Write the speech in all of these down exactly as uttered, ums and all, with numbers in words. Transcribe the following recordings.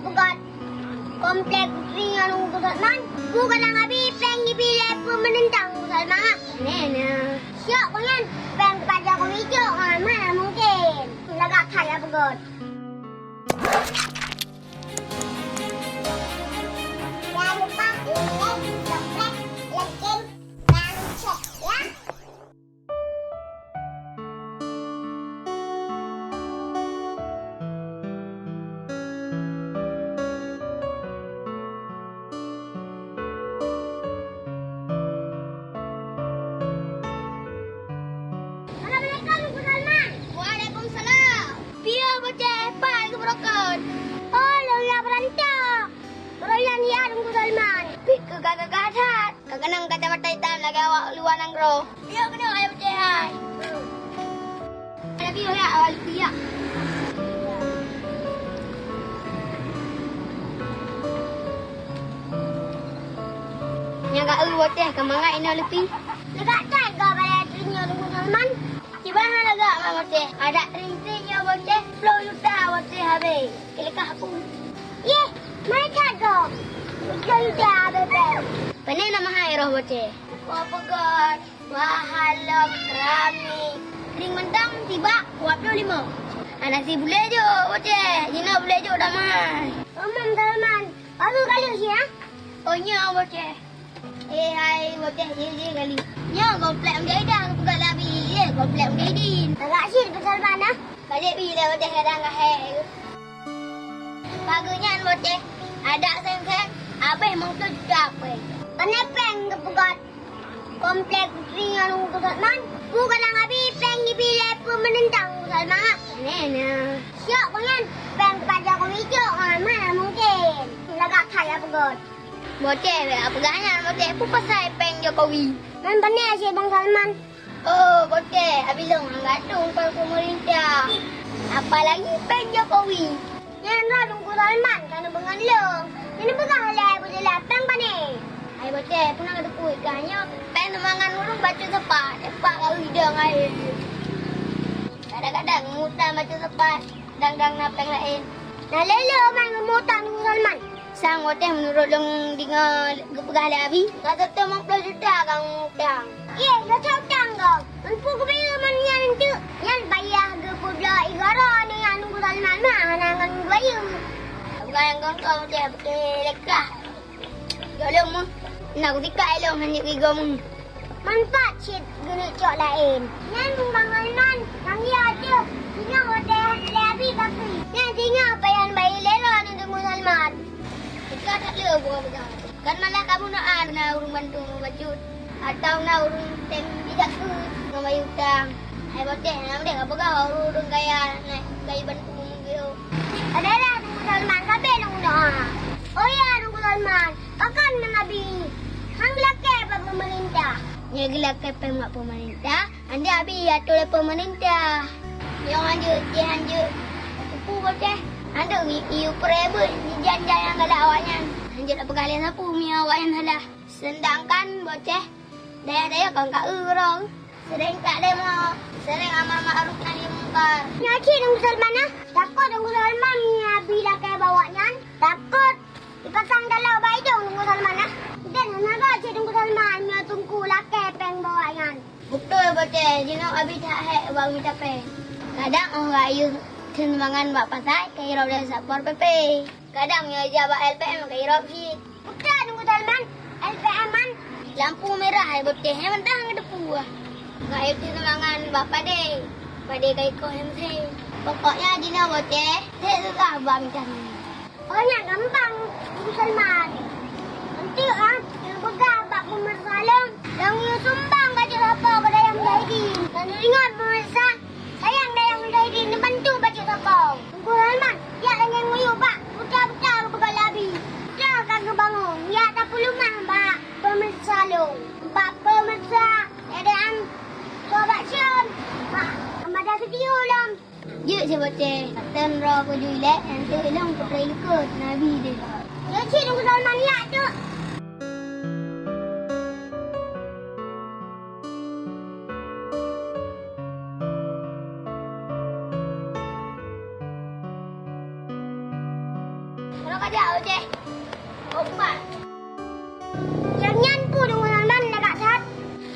Peugöt, komplek putri ngon Teungku Salman, peue kadang abi péng jibi lé peumeurintah Teungku Salman. Nyan na. Syok keuh nyan, péng Pak Jokowi cok, ah, mana mungkin. Lagak that ya peugöt. Jangan lupa like, subscribe, lonceng, dan share ya. Assalamualaikum, Teungku Salman. Waalaikumsalam. Piye Boceh, pat keuh beurokon? Oh, lôn ya beurantô. Beurangkat ya Teungku Salman. Pih keuh gagah that. Ka keunong kacamata itam lagèe awak luwa nanggroe. Piye keunoe hai Boceh hai. Ada piye ya awak luwa. Nyang ka eu Boceh ka mangat inoe leupie. Lagak that gob balèe teurimong Teungku Salman. Kiban hana lagak mak Boceh. Adak rinting nyoe Boceh, ploh juta Boceh habéh. Keu leukah pun. Yeh, meunan that gob. Ploh juta habéh. Pane na meuhai roh Boceh. Kok peugöt, bahalom, rami. Ring mantong sibak dua puluh lima. Hana si bulèe jok Boceh. Jinoe bulèe jok damai. Omong Salman, baru kali sih ya? Oh nyoe Boceh. Eh, hai Boceh, jih-jih kali. Nyoe komplek Mujahidin, geupeugah lé abi, eh, komplek Mujahidin. Lagak cit Teungku Salman, ah. Ka jeuet bi lé Boceh kadang ka hék. Pageue nyan Boceh, adak seng-seng, abéh meukeue juta péng. Pane péng geupeugöt komplek putri ngon Teungku Salman, peue kadang abi péng jibi lé peumeurintah Teungku Salman, ah. Pane na. Syok keuh nyan, péng Pak Jokowi cok, ah, mana mungkin. Lagak that ya peugöt. Boceh, bèk peugah nyan, Boceh. Peue pasai péng Jokowi? Nyan pane cit Bang Salman. Oh, Boceh, abi lôn gantung péng peumeurintah. Apalagi péng Jokowi. Nyan droe Teungku Salman ka neupeungon lôn. Neupeugah lé Boceh lé péng pane. Hai Boceh, peue na kateupeue ka nyoe? Péng sumbangan ureueng bacut sapat, teumpat ka idong akhé. Kadang-kadang ngutang bacut sapat. Dang-dang na péng laén. Na lé lé man geumutang Teungku Salman. Sang watèe meunurot lôn deungö geupeugah lé abi, ka seutôt limong ploh juta ka geumutang. Yeh, ka seutôt utang gob. Ngon peue geubayeue man nyan eunteuk? Nyan payah geupeubloe igoe droeneuh nyan Teungku Salman mah hana ngon geubayeue. Bukan ngon kau deh, beutôi lekah. Gohlom meuh, na kutika ilong hana kigoe meuh. Manfaat cit geuneuk cok laén. Nyan bungkang almon, nang ya deuh, singoh watèe lé abi bakri. Nyan singoh payan bayi lé lôn Teungku Salman. Teuka that le buka-buka. Kan malah kamoe na, na ureueng bantu bacut. Atau na ureueng tem bijak keu ngon bayeue utang. Hai Boceh, hana meudeh ka peugah ureueng kaya na bayeue bantu. Adalah Teungku Salman sabe lôn doa. Oh ya Teungku Salman, pakon ngon abi? Han geulakèe bak peumeurintah. Nyoe geulakèe péng bak peumeurintah, han jeuet abi atô lé peumeurintah. Nyoe han jeuet, jih han jeuet. Teupeu Boceh, han jeuet i-, iyue pré beuet jijan-jan nyang galak awaknyan. Han jeuet tapeugah lé sapeue meunyoe awaknyan salah. Seudangkan Boceh, dayah-dayah kon ka eu droe. Sering tak demo, sering amar ma'ruf nahi mungkar. Nyoe cit Teungku Salman ah, takot Teungku Salman meunyo abi lakèe bak awaknyan, takot ipasang dalam bak idong Teungku Salman ah. Dan hana gét cit Teungku Salman meunyo Teungku lakèe péng bak awaknyan. Beutôi Boceh, jinoe abi that hék bak mita péng. Kadang óh ka iyue theun mangan bak pasai, ka irop lé Satpol P P. Kadang nyoe ija bak L P M ka irop cit. Peue Teungku Salman, L P M man? Lampu merah hai Boceh, hai mantong ka teupeue. Ka iyue theun mangan bak padé, padé ka ikoh M C. Pokoknya jinoe Boceh, seb susah bak mita nyoe. Oh nyan gampang Teungku Salman. Eunteuk ah, neupeugah bak peumeurintah lôn, lôn yue sumbang bacut sapo keu dayah mujahidin. Dan ingat peumeurintah, sayang dayah mujahidin neubantu bacut sapo. Teungku Salman, jak lagèe ngon iyue bak buta-buta geupeugah lé abi. Buta ka geubangon, jak tapeuleumah bak peumeurintah lôn. Bak peumeurintah, Edean, Sobat Syom, bak Ahmad Studio lom. Jeuet si Boceh, paten droe kujui lé, eunteuk ilong putri likot, nabi deh. Jeuet cit Teungku Salman jak teuk. Uroe ka jak, Uceh. Upat. Nyang nyan peue deungon nyan lagak that?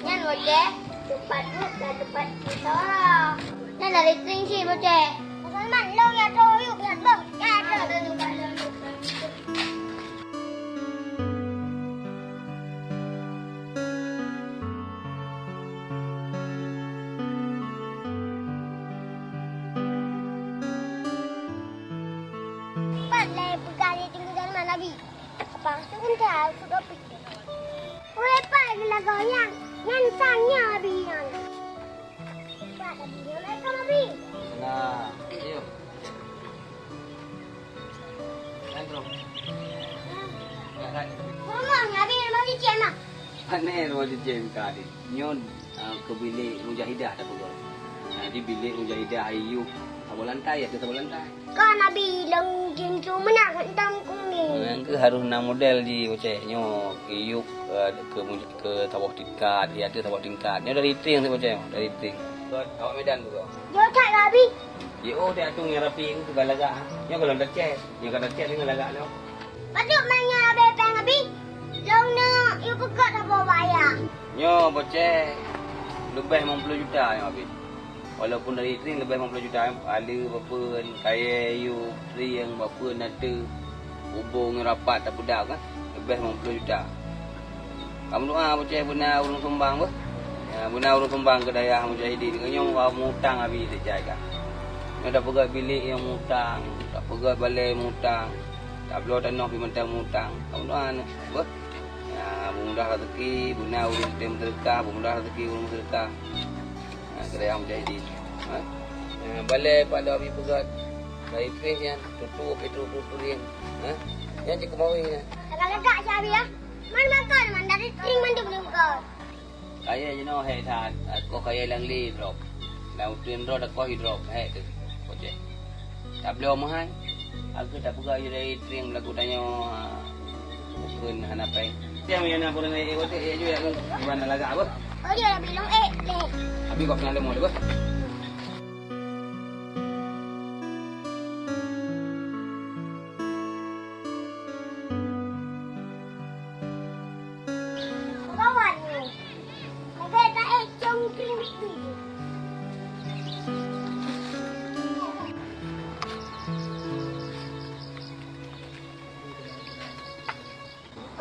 Nyan, Uceh, teumpat duek dan teumpat musyawarah. Nyan dari tring cit, Uceh. Musulman, lôn ya troh yub nyan, beuh. Ya, troh. Pat lé peugah lé Teungku Salman Abi? Apa rasa kuntai aku kopi? Ureueng pat geulagoe nyan, nyan sang nyan Abi nyan. Pat Abi nyan, Assalamualaikum Abi. Salam. Nandro. Ngomong, Abi, rumah cicém ah. Pane rumah cicém tadi. Nyoe, ah, keu bilék Mujahidah tapeugah. Jadi bilék Mujahidah ayub saboh lantai, ya, saboh lantai. Kon Abi, lôn jeuet meunang hantom kumi. Nyan keuh harôh na model jih, Uceh. Nyoe keu yub, eh, keu muj-, keu saboh tingkat, ya, keu saboh tingkat. Nyoe dari tring, Uceh, dari tring. Awak Medan juga. Jauh that lah, Abi. Jiôh teuh ateueng nyang rapi nyan keuh ka lagak. Nyoe gohlom tacét. Nyoe ka tacét deungon lagak lom. Padub manyang abée péng, Abi? Lôn neuk yue peugöt saboh bak ayah. Nyoe bocée leubeh limong ploh juta nyoe, Abi. Walaupun dari tring leubeh limong ploh juta, aleue, bapeuen, kayée, yub, trieng, bapeuen, ateue, bubông nyang rapat tapeudap kan, leubeh limong ploh juta. Kameudoa bocée beuna ureuëng sumbang beuh. Ya, beuna ureuëng sumbang keu dayah mujahidin. Keu nyoe mutang Abi teucai ka. Nyoe tapeugöt bilék nyang mutang, tapeugöt balée mutang, tabloe tanoh pih mantong mutang. Kameudoa nyoe beuh. Ya, beumudah rezeki, beuna ureuëng teutem seudeukah, beumudah rezeki ureuëng seudeukah. Ha, keu dayah mujahidin. Ha? Ya, balée pat lôn Abi peugöt, dari pih nyan, tutoe pih tutoe turing. Ha? Nyan cit keumawe nyan. Lagak-lagak cit Abi ya. Man makon man dari tring mandum lôn peugöt. Kayée jinoe hék that, koh kayée lam lé drob. Lam uteuen droe takoh drob, hék teuh. Bocée. Tabloe meuhai. Aku tapeugah yue dari tring beulaku tanyoe, ha, bukon hana péng. Tiang nyang na peureulée ék wote, ék ju yak ngon iban lagak beuh. Oh, dia Abi lôn ék lé. Abi kok pernah leumo lé beuh. Kawan nyoe. Lagée taék cong kring bit-bit.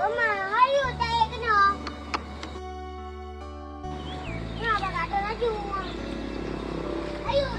Oma, hayeu taék keunoe. Nyoe bak gata laju. Hayeu.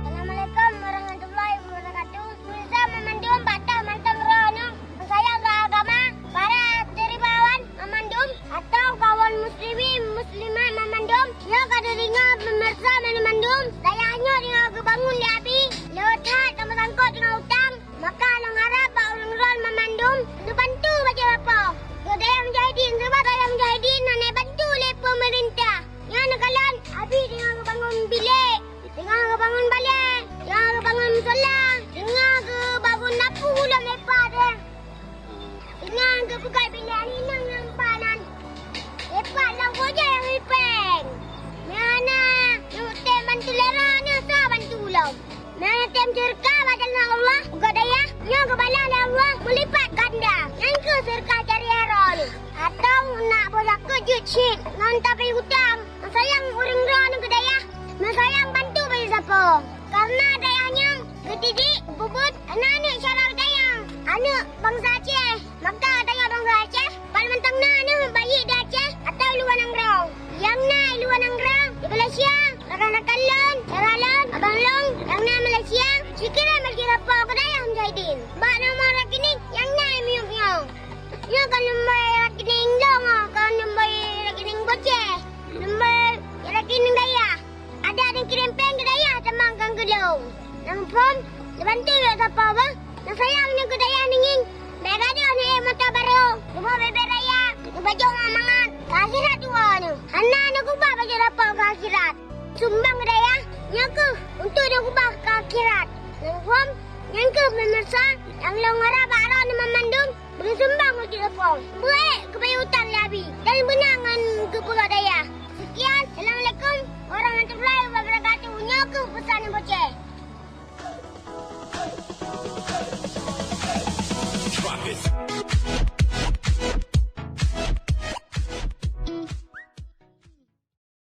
Assalamualaikum warahmatullahi wabarakatuh. Pemirsa meumandum bak toh mantong droeneuh, meusayang keu agama, para teurimbawan meumandum, atau kawan muslimin muslimat meumandum, nyoe ka teudeungoe pemirsa meumandum, dayah nyoe deungoe geubangun lé Abi, le that ka meusangkot deungon utang, maka lôn harab bak ureuëng droen meumandum neubantu bacut lapoe keu dayah mujahidin, sabab dayah mujahidin hana bantu lé peumeurintah. Nyan neukalon Abi deungoe geubangun bilék. Teungoh geubangun balée, teungoh geubangun musala, teungoh geubangun napu lom leupah deh. Teungoh geupeugah bilék inong nyang panan. Leupah lam kujai nyang ipeng. Meuhana nyang tem bantu lé droeneuh soe bantu lom. Meuhana tem seudeukah bak jalan Allah, peugah dayah, nyoe geubalah lé Allah meulipat ganda. Nyan kheueh seudeukah syariah droeneuh. Atau nak boh zakeuet jeuet cit ngon tapiôh utang. Meusayang ureuëng droeneuh keu dayah, meusayang bantu bagi sapo. Kareuna dayah nyoe geudidik, peubuet, hana aneuëk syara dayah, aneuëk bansa Aceh. Maka tanyoe bansa Aceh, pat mantong na aneuëk bayi di Aceh atawa luwa nanggroe. Nyang na luwa nanggroe, di Malaysia, rakan-rakan lôn, syara lôn, abang lôn, nyang na Malaysia, sikirém bagi lapoe keu dayah mujahidin. Bak nomor rekening nyang na miyueb nyoe. Nyoe kon nomor rekening lôn, kon nomor rekening bocée. Nomor rekening dayah. Adak neukirém péng keu dayah tamong kon keu lôn. Nyang phon, neubantu lé sapo bah. Neusayang nyoe keu dayah neungieng. Bék gadôh neuék moto barô. Neuboh bèe-bèe raya. Neubajôk mangat-mangat. Keu akhirat tuwoe nyoe. Hana neukeubah bacut lapoe keu akhirat. Sumbang keu dayah, nyoe kheueh untuk neukeubah keu akhirat. Nyang phon, nyan kheueh pemirsa nyang lôn harab bak droeneuh banmandum. Beusumbang keu Teungku Lopong. Beuék keubayeu utang lé Abi. Dan